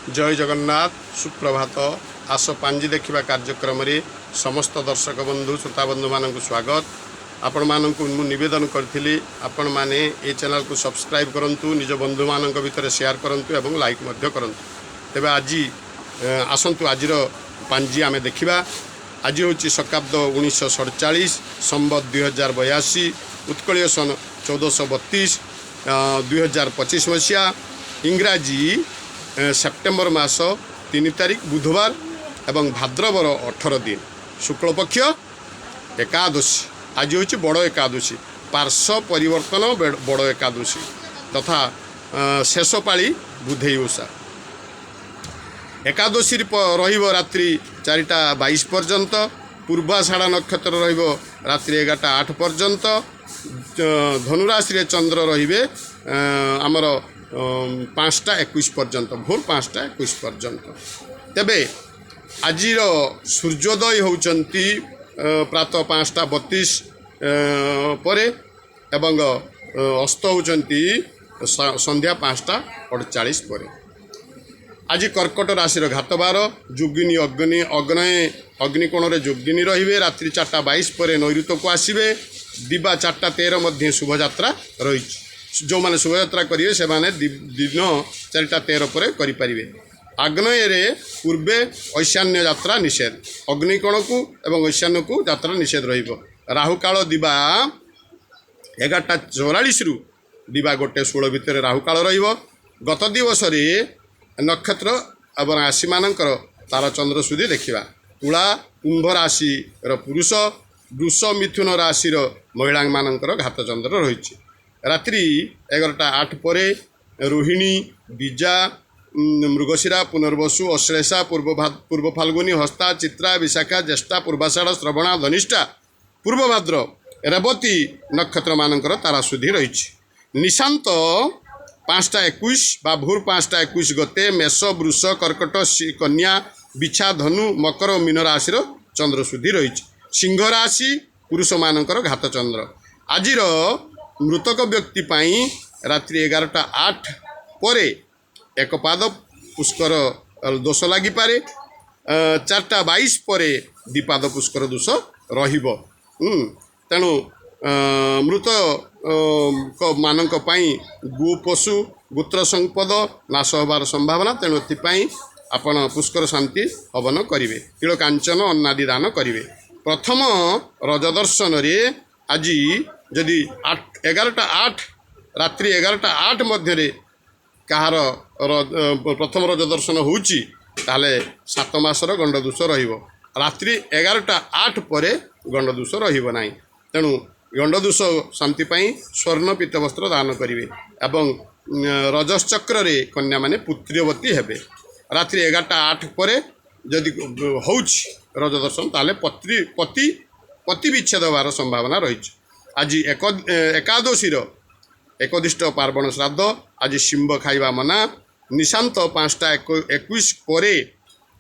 ଜୟ ଜଗନ୍ନାଥ, ସୁପ୍ରଭାତ। ଆସ ପାଞ୍ଜି ଦେଖିବା କାର୍ଯ୍ୟକ୍ରମରେ ସମସ୍ତ ଦର୍ଶକ ବନ୍ଧୁ, ଶ୍ରୋତା ବନ୍ଧୁମାନଙ୍କୁ ସ୍ୱାଗତ। ଆପଣମାନଙ୍କୁ ମୁଁ ନିବେଦନ କରିଥିଲି, ଆପଣମାନେ ଏ ଚ୍ୟାନେଲକୁ ସବସ୍କ୍ରାଇବ୍ କରନ୍ତୁ, ନିଜ ବନ୍ଧୁମାନଙ୍କ ଭିତରେ ସେୟାର କରନ୍ତୁ ଏବଂ ଲାଇକ୍ ମଧ୍ୟ କରନ୍ତୁ। ତେବେ ଆଜି ଆସନ୍ତୁ, ଆଜିର ପାଞ୍ଜି ଆମେ ଦେଖିବା। ଆଜି ହେଉଛି ଶକାବ୍ଦ 1947, ସମ୍ବତ 2082, ଉତ୍କଳୀୟ ସନ 1432, 2025 ମସିହା, ଇଂରାଜୀ ସେପ୍ଟେମ୍ବର ମାସ 3 ତାରିଖ ବୁଧବାର ଏବଂ ଭାଦ୍ରବର 18 ଦିନ, ଶୁକ୍ଳପକ୍ଷ ଏକାଦଶୀ। ଆଜି ହେଉଛି ବଡ଼ ଏକାଦଶୀ, ପାର୍ଶ୍ୱ ପରିବର୍ତ୍ତନ ବଡ଼ ଏକାଦଶୀ ତଥା ଶେଷ ପାଳି ବୁଧେଇ ଓଷା। ଏକାଦଶୀ ରହିବ ରାତ୍ରି 4ଟା 22 ପର୍ଯ୍ୟନ୍ତ। ପୂର୍ବାଷାଢ଼ା ନକ୍ଷତ୍ର ରହିବ ରାତ୍ରି 11ଟା 8 ପର୍ଯ୍ୟନ୍ତ। ଧନୁରାଶିରେ ଚନ୍ଦ୍ର ରହିବେ ଆମର 5ଟା 21 ପର୍ଯ୍ୟନ୍ତ, ଭୋର 5ଟା 21 ପର୍ଯ୍ୟନ୍ତ। ତେବେ ଆଜିର ସୂର୍ଯ୍ୟୋଦୟ ହେଉଛନ୍ତି ପ୍ରାତଃ 5ଟା 32 ପରେ ଏବଂ ଅସ୍ତ ହେଉଛନ୍ତି ସନ୍ଧ୍ୟା 5ଟା 48 ପରେ। ଆଜି କର୍କଟ ରାଶିର ଘାତବାର। ଯୋଗିନୀ ଅଗ୍ନି ଅଗ୍ନୟ ଅଗ୍ନିକୋଣରେ ଯୋଗିନୀ ରହିବେ। ରାତ୍ରି 4ଟା 22 ପରେ ନୈଋତକୁ ଆସିବେ। ଦିବା 4ଟା 13 ମଧ୍ୟ ଶୁଭଯାତ୍ରା ରହିଛି। ଯେଉଁମାନେ ଶୁଭଯାତ୍ରା କରିବେ, ସେମାନେ ଦିନ 4ଟା 13 ପରେ କରିପାରିବେ। ଆଗ୍ନେୟରେ ପୂର୍ବେ ଐଶାନ୍ୟ ଯାତ୍ରା ନିଷେଧ। ଅଗ୍ନିକୋଣକୁ ଏବଂ ଐଶାନ୍ୟକୁ ଯାତ୍ରା ନିଷେଧ ରହିବ। ରାହୁକାଳ ଦିବା 11ଟା 44ରୁ ଦିବା 1 16 ଭିତରେ ରାହୁକାଳ ରହିବ। ଗତ ଦିବସରେ ନକ୍ଷତ୍ର ଏବଂ ରାଶିମାନଙ୍କର ତାରଚନ୍ଦ୍ର ସୁଧି ଦେଖିବା। ତୁଳା, କୁମ୍ଭ ରାଶିର ପୁରୁଷ, ବୃଷ, ମିଥୁନ ରାଶିର ମହିଳାମାନଙ୍କର ଘାତଚନ୍ଦ୍ର ରହିଛି। ରାତ୍ରି 11ଟା 8 ପରେ ରୋହିଣୀ, ଦ୍ୱିଜା, ମୃଗଶିରା, ପୁନର୍ବସୁ, ଅଶ୍ଳେଷା, ପୂର୍ବ ଫାଲ୍ଗୁନୀ, ହସ୍ତା, ଚିତ୍ରା, ବିଶାଖା, ଜ୍ୟେଷ୍ଠା, ପୂର୍ବାଷାଢ଼, ଶ୍ରବଣା, ଧନିଷ୍ଠା, ପୂର୍ବଭାଦ୍ର, ରେବତୀ ନକ୍ଷତ୍ରମାନଙ୍କର ତାରାଶୁଦ୍ଧି ରହିଛି। ନିଶାନ୍ତ 5ଟା 21 ବା ଭୋର 5ଟା 21 ଗତେ ମେଷ, ବୃଷ, କର୍କଟ, କନ୍ୟା, ବିଛା, ଧନୁ, ମକର ଓ ମୀନ ରାଶିର ଚନ୍ଦ୍ରଶୁଦ୍ଧି ରହିଛି। ସିଂହ ରାଶି ପୁରୁଷମାନଙ୍କର ଘାତଚନ୍ଦ୍ର। ଆଜିର ମୃତକ ବ୍ୟକ୍ତି ପାଇଁ ରାତ୍ରି 11ଟା 8 ପରେ ଏକ ପାଦ ପୁଷ୍କର ଦୋଷ ଲାଗିପାରେ। 4ଟା 22 ପରେ ଦ୍ୱିପାଦ ପୁଷ୍କର ଦୋଷ ରହିବ। ତେଣୁ ମୃତ ମାନଙ୍କ ପାଇଁ ଗୋ ପଶୁ ଗୋତ୍ର ସମ୍ପଦ ନାଶ ହେବାର ସମ୍ଭାବନା। ତେଣୁ ଏଥିପାଇଁ ଆପଣ ପୁଷ୍କର ଶାନ୍ତି ହବନ କରିବେ, ତିଳ କାଞ୍ଚନ ଅନ୍ନାଦି ଦାନ କରିବେ। ପ୍ରଥମ ରଜ ଦର୍ଶନରେ ଆଜି ଯଦି 8 11ଟା 8, ରାତ୍ରି 11ଟା 8 ମଧ୍ୟରେ କାହାର ପ୍ରଥମ ରଜ ଦର୍ଶନ ହେଉଛି, ତାହେଲେ 7 ମାସର ଗଣ୍ଡଦୋଷ ରହିବ। ରାତ୍ରି 11ଟା 8 ପରେ ଗଣ୍ଡଦୋଷ ରହିବ ନାହିଁ। ତେଣୁ ଗଣ୍ଡଦୋଷ ଶାନ୍ତି ପାଇଁ ସ୍ୱର୍ଣ୍ଣ ପୀତବସ୍ତ୍ର ଦାନ କରିବେ ଏବଂ ରଜଶ୍ଚକ୍ରରେ କନ୍ୟାମାନେ ପୁତ୍ରବତୀ ହେବେ। ରାତ୍ରି 11ଟା 8 ପରେ ଯଦି ହେଉଛି ରଜ ଦର୍ଶନ, ତାହେଲେ ପତି ବିଚ୍ଛେଦ ହେବାର ସମ୍ଭାବନା ରହିଛି। ଆଜି ଏକାଦଶୀର ଏକଦିଷ୍ଟ ପାର୍ବଣ ଶ୍ରାଦ୍ଧ। ଆଜି ଶିମ୍ବ ଖାଇବା ମନା। ନିଶାନ୍ତ 5ଟା 21 ପରେ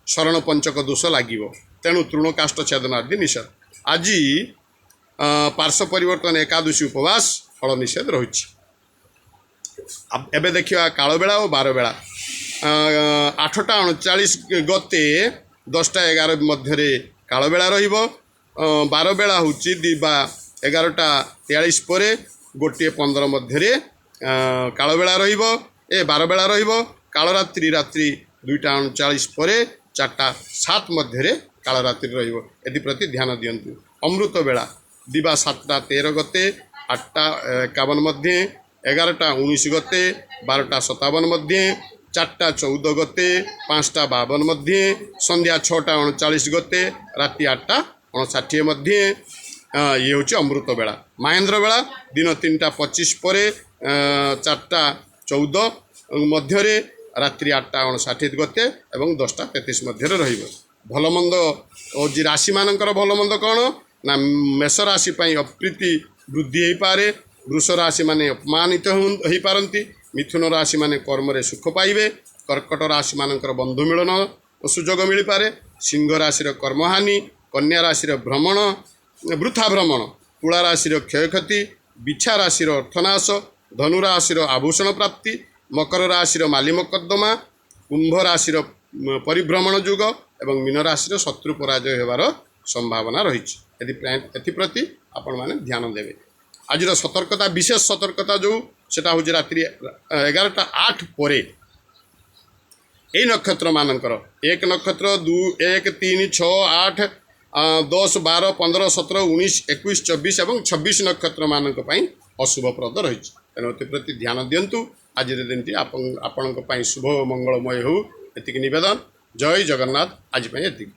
ଶରଣ ପଞ୍ଚକ ଦୋଷ ଲାଗିବ। ତେଣୁ ତୃଣକାଷ୍ଠ ଛେଦନ ଆଦି ନିଷେଧ। ଆଜି ପାର୍ଶ୍ୱ ପରିବର୍ତ୍ତନ ଏକାଦଶୀ ଉପବାସ ଫଳ ନିଷେଧ ରହିଛି। ଏବେ ଦେଖିବା କାଳବେଳା ଓ ବାରବେଳା। 8ଟା 39 ଗତେ 10ଟା 11 ମଧ୍ୟରେ କାଳବେଳା ରହିବ। ବାରବେଳା ହେଉଛି ଦିବା 11ଟା 43 ପରେ 1 15 ମଧ୍ୟରେ କାଳବେଳା ରହିବ, ବାରବେଳା ରହିବ। କାଳରାତ୍ରି ରାତ୍ରି 2ଟା 39 ପରେ 4ଟା 7 ମଧ୍ୟରେ କାଳରାତ୍ରି ରହିବ। ଏଥିପ୍ରତି ଧ୍ୟାନ ଦିଅନ୍ତୁ। ଅମୃତ ବେଳା ଦିବା 7ଟା 13 ଗତେ 8ଟା 51 ମଧ୍ୟେ, 11ଟା 19 ଗତେ 12ଟା 57 ମଧ୍ୟେ, 4ଟା 14 ଗତେ 5ଟା 52 ମଧ୍ୟେ, ସନ୍ଧ୍ୟା 6ଟା 39 ଗତେ ରାତି 8ଟା 59 ମଧ୍ୟେ। ଇଏ ହେଉଛି ଅମୃତ ବେଳା। ମହେନ୍ଦ୍ର ବେଳା ଦିନ 3ଟା 25 ପରେ 4ଟା 14 ମଧ୍ୟରେ, ରାତ୍ରି 8ଟା 59 ଗତେ ଏବଂ 10ଟା 33 ମଧ୍ୟରେ ରହିବ। ଭଲ ମନ୍ଦ ହେଉଛି ରାଶିମାନଙ୍କର ଭଲ ମନ୍ଦ କ'ଣ ନା, ମେଷ ରାଶି ପାଇଁ ଅପ୍ରୀତି ବୃଦ୍ଧି ହେଇପାରେ। ବୃଷ ରାଶିମାନେ ଅପମାନିତ ହେଇପାରନ୍ତି। ମିଥୁନ ରାଶିମାନେ କର୍ମରେ ସୁଖ ପାଇବେ। କର୍କଟ ରାଶିମାନଙ୍କର ବନ୍ଧୁ ମିଳନ ସୁଯୋଗ ମିଳିପାରେ। ସିଂହ ରାଶିର କର୍ମହାନି, କନ୍ୟା ରାଶିର ଭ୍ରମଣ, ବୃଥା ଭ୍ରମଣ, ତୁଳା ରାଶିର କ୍ଷୟକ୍ଷତି, ବିଛା ରାଶିର ଅର୍ଥନାଶ, ଧନୁ ରାଶିର ଆଭୂଷଣ ପ୍ରାପ୍ତି, ମକର ରାଶିର ମାଲି ମକଦ୍ଦମା, କୁମ୍ଭ ରାଶିର ପରିଭ୍ରମଣ ଯୁଗ ଏବଂ ମୀନ ରାଶିର ଶତ୍ରୁ ପରାଜୟ ହେବାର ସମ୍ଭାବନା ରହିଛି। ଏଥିପ୍ରତି ଆପଣମାନେ ଧ୍ୟାନ ଦେବେ। ଆଜିର ସତର୍କତା, ବିଶେଷ ସତର୍କତା ଯେଉଁ, ସେଟା ହେଉଛି ରାତ୍ରି 11ଟା 8 ପରେ ଏଇ ନକ୍ଷତ୍ରମାନଙ୍କର, 1 ନକ୍ଷତ୍ର, 2, 1, 3, 6, 8, 10, 12, 15, 17, 19, 21, 24 ଏବଂ 26 ନକ୍ଷତ୍ରମାନଙ୍କ ପାଇଁ ଅଶୁଭପ୍ରଦ ରହିଛି। ତେଣୁ ଏଥିପ୍ରତି ଧ୍ୟାନ ଦିଅନ୍ତୁ। ଆଜିର ଦିନଟି ଆପଣଙ୍କ ପାଇଁ ଶୁଭ ଓ ମଙ୍ଗଳମୟ ହେଉ, ଏତିକି ନିବେଦନ। ଜୟ ଜଗନ୍ନାଥ। ଆଜି ପାଇଁ ଏତିକି।